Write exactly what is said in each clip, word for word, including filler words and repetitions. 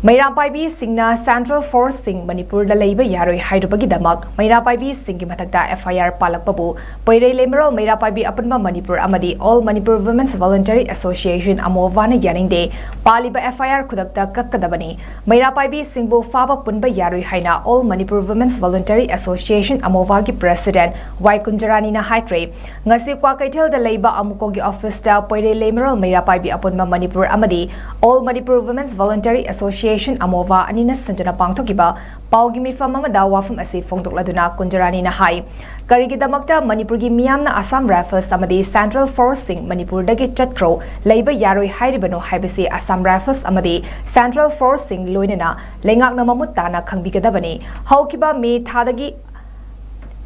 ꯃꯩꯔꯥ ꯄꯥꯏꯕꯤꯁꯤꯡꯅ central ꯐꯣꯔꯁꯁꯤꯡ ꯃꯅꯤꯄꯨꯔꯗ ꯂꯩꯕ ꯌꯥꯔꯣꯏ ꯍꯥꯏꯔꯨꯕꯒꯤꯗꯃꯛ ꯃꯩꯔꯥ ꯄꯥꯏꯕꯤꯁꯤꯡꯒꯤ ꯃꯊꯛꯇ ꯑꯦꯐ ꯑꯥꯏ ꯑꯥꯔ ꯄꯥꯜꯂꯛꯄꯕꯨ ꯄꯣꯏꯔꯩ ꯂꯩꯃꯔꯣꯜ ꯃꯩꯔꯥ ꯄꯥꯏꯕꯤ ꯑꯄꯨꯟꯕ ꯃꯅꯤꯄꯨꯔ ꯑꯃꯗꯤ All Manipur Women's Voluntary Association, ꯑꯃꯣꯚꯥꯅ ꯌꯥꯅꯤꯡꯗꯦ꯫ ꯄꯥꯜꯂꯤꯕ ꯑꯦꯐ ꯑꯥꯏ ꯑꯥꯔ ꯈꯨꯗꯛꯇ ꯀꯛꯀꯗꯕꯅꯤ꯫ ꯃꯩꯔꯥ ꯄꯥꯏꯕꯤꯁꯤꯡꯕꯨ ꯐꯥꯕ ꯄꯨꯟꯕ ꯌꯥꯔꯣꯏ ꯍꯥꯏꯅ All Manipur Women's Voluntary Association, ꯑꯃꯣꯚꯥꯒꯤ ꯄ꯭ꯔꯦꯁꯤꯗꯦꯟꯠ ꯋꯥꯏ ꯀꯨꯟꯖꯔꯥꯅꯤꯅ ꯍꯥꯏꯈ꯭ꯔꯦ꯫ ꯉꯁꯤ ꯀ꯭ꯋꯥꯀꯩꯊꯦꯜꯗ ꯂꯩꯕ ꯑꯃꯨꯀꯣꯒꯤ ꯑꯣꯐꯤꯁꯇ ꯄꯣꯏꯔꯩ ꯂꯩꯃꯔꯣꯜ ꯃꯩꯔꯥ ꯄꯥꯏꯕꯤ ꯑꯄꯨꯟꯕ ꯃꯅꯤꯄꯨꯔ ꯑꯃꯗꯤ All Manipur Women's Voluntary Association, ꯑꯃꯣꯚꯥ ꯑꯅꯤꯅ ꯁꯤꯟꯗꯨꯅ ꯄꯥꯡꯊꯣꯛꯈꯤꯕ ꯄꯥꯎꯒꯤ ꯃꯤꯐꯝ ꯑꯃꯗ ꯋꯥꯐꯝ ꯑꯁꯤ ꯐꯣꯡꯗꯣꯛꯂꯗꯨꯅ ꯀꯨꯟꯖꯔꯥꯅꯤꯅ ꯍꯥꯏ, ꯀꯔꯤꯒꯤꯗꯃꯛꯇ ꯃꯅꯤꯄꯨꯔꯒꯤ ꯃꯤꯌꯥꯝꯅ ꯑꯁꯥꯝ ꯔꯥꯏꯐꯜꯁ ꯑꯃꯗꯤ ꯁꯦꯟꯇ꯭ꯔꯦꯜ ꯐꯣꯔꯁꯁꯤꯡ ꯃꯅꯤꯄꯨꯔꯗꯒꯤ ꯆꯠꯈ꯭ꯔꯣ, ꯂꯩꯕ ꯌꯥꯔꯣꯏ ꯍꯥꯏꯔꯤꯕꯅꯣ ꯍꯥꯏꯕꯁꯤ ꯑꯁꯥꯝ ꯔꯥꯏꯐꯜꯁ ꯑꯃꯗꯤ ꯁꯦꯟꯇ꯭ꯔꯦꯜ ꯐꯣꯔꯁꯁꯤꯡ ꯂꯣꯏꯅꯅ ꯂꯩꯉꯥꯛꯅ ꯃꯃꯨꯠ ꯇꯥꯅ ꯈꯪꯕꯤꯒꯗꯕꯅꯤ꯫ ꯍꯧꯈꯤꯕ ꯃꯦ ꯊꯥꯗꯒꯤ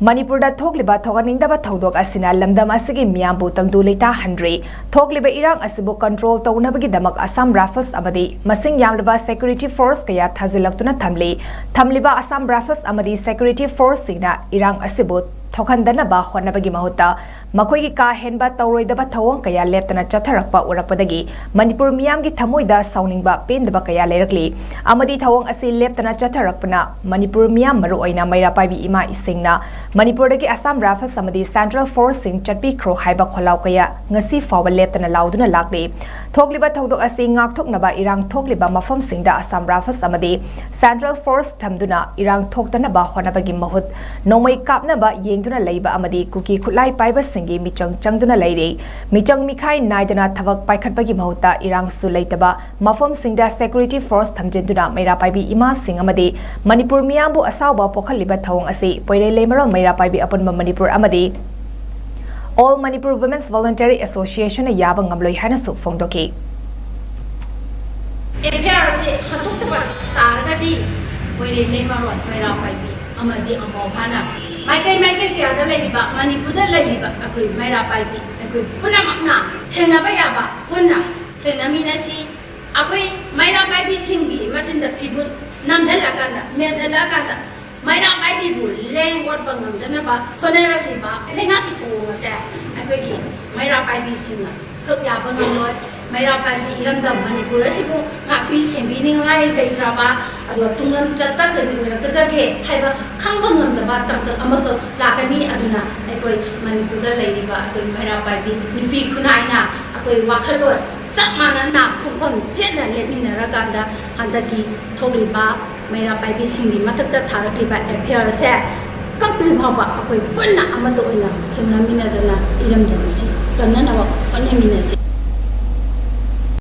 ꯃꯅꯤꯄꯨꯔꯗ ꯊꯣꯛꯂꯤꯕ ꯊꯣꯛꯍꯟꯅꯤꯡꯗꯕ ꯊꯧꯗꯣꯛ ꯑꯁꯤꯅ ꯂꯝꯗꯝ ꯑꯁꯤꯒꯤ ꯃꯤꯌꯥꯝꯕꯨ ꯇꯪꯗꯨ ꯂꯩꯇꯥꯍꯟꯗ꯭ꯔꯤ꯫ ꯊꯣꯛꯂꯤꯕ ꯏꯔꯥꯡ ꯑꯁꯤꯕꯨ ꯀꯟꯇ꯭ꯔꯣꯜ ꯇꯧꯅꯕꯒꯤꯗꯃꯛ ꯑꯁꯥꯝ ꯔꯥꯏꯐꯜꯁ ꯑꯃꯗꯤ ꯃꯁꯤꯡ ꯌꯥꯝꯂꯕ ꯁꯦꯀ꯭ꯌꯨꯔꯤꯇꯤ ꯐꯣꯔꯁ ꯀꯌꯥ ꯊꯥꯖꯤꯜꯂꯛꯇꯨꯅ ꯊꯝꯂꯤ꯫ ꯊꯝꯂꯤꯕ ꯑꯁꯥꯝ ꯔꯥꯏꯐꯜꯁ ꯑꯃꯗꯤ ꯁꯦꯀ꯭ꯌꯨꯔꯤꯇꯤ ꯐꯣꯔꯁꯁꯤꯡꯅ ꯏꯔꯥꯡ ꯑꯁꯤꯕꯨ ꯊꯣꯛꯍꯟꯗꯅꯕ ꯍꯣꯠꯅꯕꯒꯤ ꯃꯍꯨꯠꯇ ꯃꯈꯣꯏꯒꯤ ꯀꯥ ꯍꯦꯟꯕ ꯇꯧꯔꯣꯏꯗꯕ ꯊꯧꯑꯣꯡ ꯀꯌꯥ ꯂꯦꯞꯇꯅ ꯆꯠꯊꯔꯛꯄ ꯎꯔꯛꯄꯗꯒꯤ ꯃꯅꯤꯄꯨꯔ ꯃꯤꯌꯥꯝꯒꯤ ꯊꯃꯣꯏꯗ ꯁꯥꯎꯅꯤꯡꯕ ꯄꯦꯟꯗꯕ ꯀꯌꯥ ꯂꯩꯔꯛꯂꯤ꯫ ꯑꯃꯗꯤ ꯊꯧꯑꯣꯡ ꯑꯁꯤ ꯂꯦꯞꯇꯅ ꯆꯠꯊꯔꯛꯄꯅ ꯃꯅꯤꯄꯨꯔ ꯃꯤꯌꯥꯝ, ꯃꯔꯨꯑꯣꯏꯅ ꯃꯩꯔꯥ ꯄꯥꯏꯕꯤ ꯏꯃꯥ ꯏꯁꯤꯡꯅ ꯃꯅꯤꯄꯨꯔꯗꯒꯤ ꯑꯁꯥꯝ ꯔꯥꯏꯐꯜꯁ ꯑꯃꯗꯤ ꯁꯦꯟꯇ꯭ꯔꯦꯜ ꯐꯣꯔꯁꯁꯤꯡ ꯆꯠꯄꯤꯈ꯭ꯔꯣ ꯍꯥꯏꯕ ꯈꯣꯜꯂꯥꯎ ꯀꯌꯥ ꯉꯁꯤ ꯐꯥꯎꯕ ꯂꯦꯞꯇꯅ ꯂꯥꯎꯗꯨꯅ ꯂꯥꯛꯂꯤ꯫ ꯊꯣꯛꯂꯤꯕ ꯊꯧꯗꯣꯛ ꯑꯁꯤ ꯉꯥꯛꯊꯣꯛꯅꯕ ꯏꯔꯥꯡ ꯊꯣꯛꯂꯤꯕ ꯃꯐꯝꯁꯤꯡꯗ ꯑꯁꯥꯝ ꯔꯥꯏꯐꯜꯁ ꯑꯃꯗꯤ ꯁꯦꯟꯇ꯭ꯔꯦꯜ ꯐꯣꯔꯁ ꯊꯝꯗꯨꯅ ꯏꯔꯥꯡ ꯊꯣꯛꯇꯅꯕ ꯍꯣꯠꯅꯕꯒꯤ ꯃꯍꯨꯠ ꯅꯣꯡꯃꯩ ꯀꯥꯞꯅꯕ ꯌꯦꯡꯗꯨꯅ ꯂꯩꯕ ꯑꯃꯗꯤ ꯀꯨꯀꯤ ꯈꯨꯠꯂꯥꯏ ꯄꯥꯏꯕꯁꯤꯡꯒꯤ ꯃꯤꯆꯪ ꯆꯪꯗꯨꯅ ꯂꯩꯔꯤ꯫ ꯃꯤꯆꯪ ꯃꯤꯈꯥꯏ ꯅꯥꯏꯗꯅ ꯊꯕꯛ ꯄꯥꯏꯈꯠꯄꯒꯤ ꯃꯍꯨꯠꯇ ꯏꯔꯥꯡꯁꯨ ꯂꯩꯇꯕ ꯃꯐꯝꯁꯤꯡꯗ ꯁꯦꯀ꯭ꯌꯨꯔꯤꯇꯤ ꯐꯣꯔꯁ ꯊꯝꯖꯤꯟꯗꯨꯅ ꯃꯩꯔꯥ ꯄꯥꯏꯕꯤ ꯏꯃꯥꯁꯤꯡ ꯑꯃꯗꯤ ꯃꯅꯤꯄꯨꯔ ꯃꯤꯌꯥꯝꯕꯨ ꯑꯁꯥꯎꯕ ꯄꯣꯛꯍꯜꯂꯤꯕ ꯊꯧꯑꯣꯡ ꯑꯁꯤ ꯄꯣꯏꯔꯩ ꯂꯩꯃꯔꯣꯜ ꯃꯩꯔꯥ ꯄꯥꯏꯕꯤ ꯑꯄꯨꯟꯕ ꯃꯅꯤꯄꯨꯔ ꯑꯃꯗꯤ All Manipur Women's Voluntary Association ꯅ ꯌꯥꯕ ꯉꯝꯂꯣꯏ ꯍꯥꯏꯅꯁꯨ ꯐꯣꯡꯗꯣꯛꯈꯤ꯫ ꯑꯦꯐ ꯑꯥꯏ ꯑꯥꯔ ꯑꯁꯤ ꯍꯟꯗꯣꯛꯇꯕ ꯇꯥꯔꯒꯗꯤ ꯄꯣꯏꯔꯩ ꯂꯩꯃꯔꯣꯜ ꯃꯩꯔꯥ ꯄꯥꯏꯕꯤ ꯑꯃꯗꯤ ꯑꯃꯣꯚꯥꯅ ꯃꯥꯏꯀꯩ ꯃꯥꯏꯀꯩ ꯀꯌꯥꯗ ꯂꯩꯔꯤꯕ ꯃꯅꯤꯄꯨꯔꯗ ꯂꯩꯔꯤꯕ ꯑꯩꯈꯣꯏ ꯃꯩꯔꯥ ꯄꯥꯏꯕꯤ ꯑꯩꯈꯣꯏ ꯄꯨꯝꯅꯃꯛꯅ ꯊꯦꯡꯅꯕ ꯌꯥꯕ ꯄꯨꯟꯅ ꯊꯦꯡꯅꯃꯤꯟꯅꯁꯤ꯫ ꯑꯩꯈꯣꯏ ꯃꯩꯔꯥ ꯄꯥꯏꯕꯤꯁꯤꯡꯒꯤ ꯃꯆꯤꯟꯗ ꯐꯤꯕꯨꯟ ꯅꯝꯁꯤꯜꯂꯛꯑꯀꯥꯟꯗ, ꯃꯦꯟꯁꯤꯜꯂꯛꯑꯀꯥꯟꯗ ꯃꯩꯔꯥ ꯄꯥꯏꯕꯤꯕꯨ ꯂꯦꯡ ꯑꯣꯠꯄ ꯉꯝꯗꯅꯕ ꯍꯣꯠꯅꯔꯛꯂꯤꯕ ꯂꯩꯉꯥꯛꯀꯤ ꯊꯧꯑꯣꯡ ꯑꯁꯦ ꯑꯩꯈꯣꯏꯒꯤ ꯃꯩꯔꯥ ꯄꯥꯏꯕꯤꯁꯤꯡꯅ ꯈꯨꯠ ꯌꯥꯕ ꯉꯝꯂꯣꯏ꯫ ꯃꯩꯔꯥ ꯄꯥꯏꯕꯤ ꯏꯔꯝꯗꯝ ꯃꯅꯤꯄꯨꯔ ꯑꯁꯤꯕꯨ ꯉꯥꯛ ꯁꯦꯝꯕꯤꯅꯤꯡꯉꯥꯏ ꯂꯩꯇ꯭ꯔꯕ, ꯑꯗꯨꯒ ꯇꯨꯡꯂꯝꯆꯠꯇ ꯀꯔꯤ ꯑꯣꯏꯔꯛꯀꯗꯒꯦ ꯍꯥꯏꯕ ꯈꯪꯕ ꯉꯝꯗꯕ ꯇꯥꯡꯀꯛ ꯑꯃꯈꯛ ꯂꯥꯛꯀꯅꯤ꯫ ꯑꯗꯨꯅ ꯑꯩꯈꯣꯏ ꯃꯅꯤꯄꯨꯔꯗ ꯂꯩꯔꯤꯕ ꯑꯩꯈꯣꯏ ꯃꯩꯔꯥ ꯄꯥꯏꯕꯤ ꯅꯨꯄꯤ ꯈꯨꯟꯅꯥꯏꯅ ꯑꯩꯈꯣꯏ ꯋꯥꯈꯜꯂꯣꯟ ꯆꯞ ꯃꯥꯟꯅꯅ ꯈꯣꯡꯐꯝ ꯆꯦꯠꯅ ꯂꯦꯞꯃꯤꯟꯅꯔꯀꯥꯟꯗ ꯍꯟꯗꯛꯀꯤ ꯊꯣꯛꯂꯤꯕ ꯃꯩꯔꯥ ꯄꯥꯏꯕꯤꯁꯤꯡꯒꯤ ꯃꯊꯛꯇ ꯊꯥꯔꯛꯂꯤꯕ ꯑꯦꯐ ꯑꯥꯏ ꯑꯥꯔꯁꯦ ꯀꯛꯇ꯭ꯔꯤ ꯐꯥꯎꯕ ꯑꯩꯈꯣꯏ ꯄꯨꯟꯅ ꯑꯃꯠꯇ ꯑꯣꯏꯅ ꯊꯦꯡꯅꯃꯤꯟꯅꯗꯅ ꯏꯔꯝꯗꯝ ꯑꯁꯤ ꯀꯟꯅꯅꯕ ꯍꯣꯠꯅꯃꯤꯟꯅꯁꯤ꯫